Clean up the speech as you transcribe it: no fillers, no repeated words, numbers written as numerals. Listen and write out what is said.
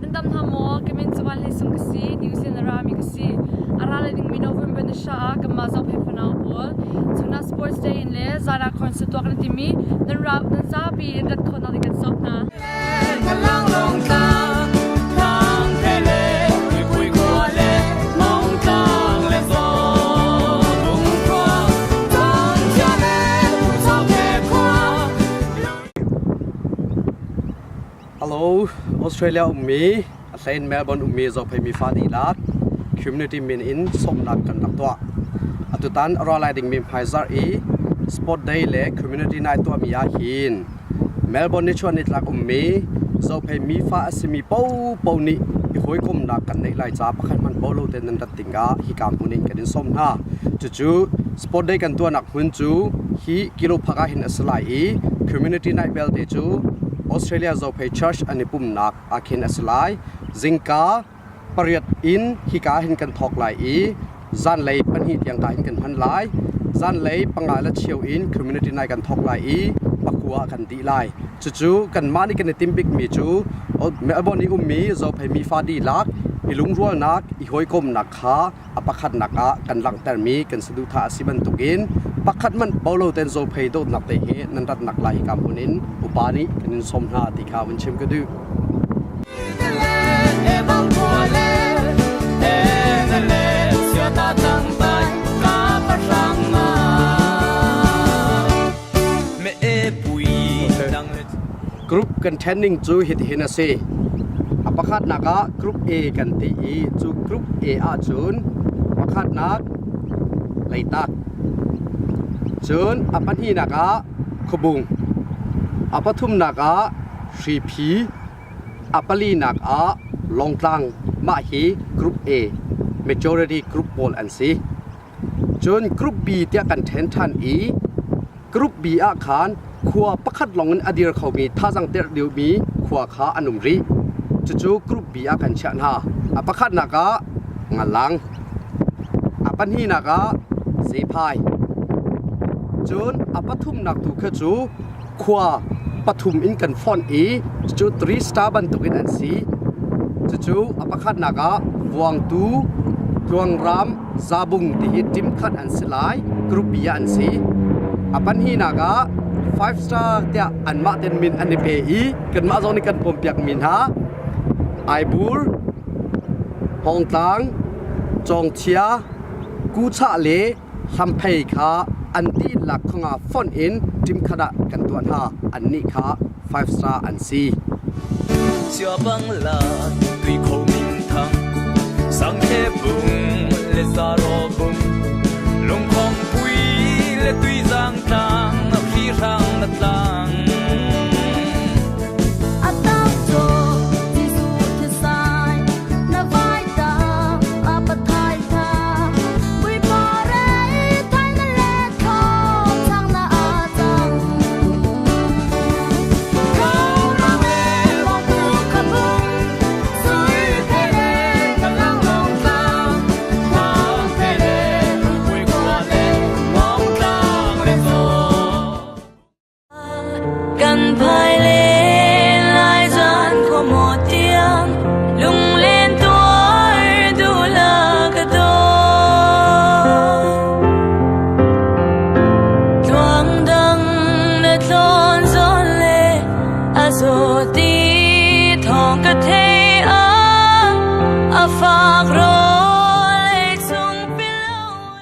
Nan dam hna maw? Ka min cu Van Hlei Sung ka si. New Zealand a rami ka si. A ra lai dingmi November ni hra ah kanmah Zophei fanau pawl chun ah Sports Day in le zan ah concert tuah kan timi nan ra nan zapi in rat khawhnak ding kan sawm hna. Hello, Australia ummi, a hlein Melbourne ummi Zophei fa dihlak community min in sawmnak kan rak tuah. Atutan a ra lai dingmi hmaizarh i Sport Day le Community Night tuahmi ah hin Melbourne nichuah nitlak ummi Zophei mifa a simi paopaoh nih i hawikomhnak kan neih lai ca pakhat hmanh bo lo tein nan rat dingah hika hmun in kan in sawm hna. Cucu Sport Day kan tuahnak hmun cu hi kilo phak ah hin a si lai i Community Night belte cu Australia Zophei Church an i pumnak ah khin a si lai. Zingka pariat in hika hin kan thawk lai i zanlei pahnih tiang ka hin kan hman lai. Zanlei panga le cheu in community night kan thawk lai i pakua kan dih lai. Cucu kanmah nih kan i tim bikmi cu Melbourne i ummi Zophei mifa dihlak i lungrualnak, i hawikomnak kha a pakhatnak ah kan langhtermi kan saduhthah a si bantukin pakhat hmanh bolo ten Zophei dawtnak te hi nan ratnak lai hika hmun in upa nih kan in sawm hna ti kha vun chim ka duh. Group kan ṭhenning cu hitihin a si. A pakhatnak ah Group A kan ti i cu Group A ahcun pakhatnak Leitak, cun a pahnihnak ah Khuabung, a pathumnak ah Hriphi, a palinak ah Lawngtlang mah hi Group A majority group pawl an si. Cun Group B tiah kan ṭhen ṭhan i Group B ah khan khua pakhat lawngin a dir khomi thazaang terh deuhmi khua kha an um rih. Cucu Group B ah kan chiah hna. A pakhatnak ah Ngalang, a pahnihnak ah Zephai. Cun a pathumnak tu kha cu khua pathum in kan fonh i cucu three star bantukin an si. Cucu a pakhatnak ah Vuangtu, Tluangram, Zabung ti hi team khat an si lai, group B ah an si. A pahnihnak ah five star tiah anmah ten min an i pe i kanmah zong nih kan pawmpiak mi hna Aibur, Hawngtlang, Cawngthia, Kuchah le Hlamphei kha an dihlak khonga fonh in team khat ah kan tuah hna. Annih kha five star an si. Siabang la tui kho min thang sang the bung le zaro bung lungkhong pui le tui zang tlang hri hrang na tlang. Kan phai len lai zan khua maw tiang lunglen tuar duh la ka daw. Tluang dang na tlawn zawn le a zaw ti thawng ka thei a a fak ro.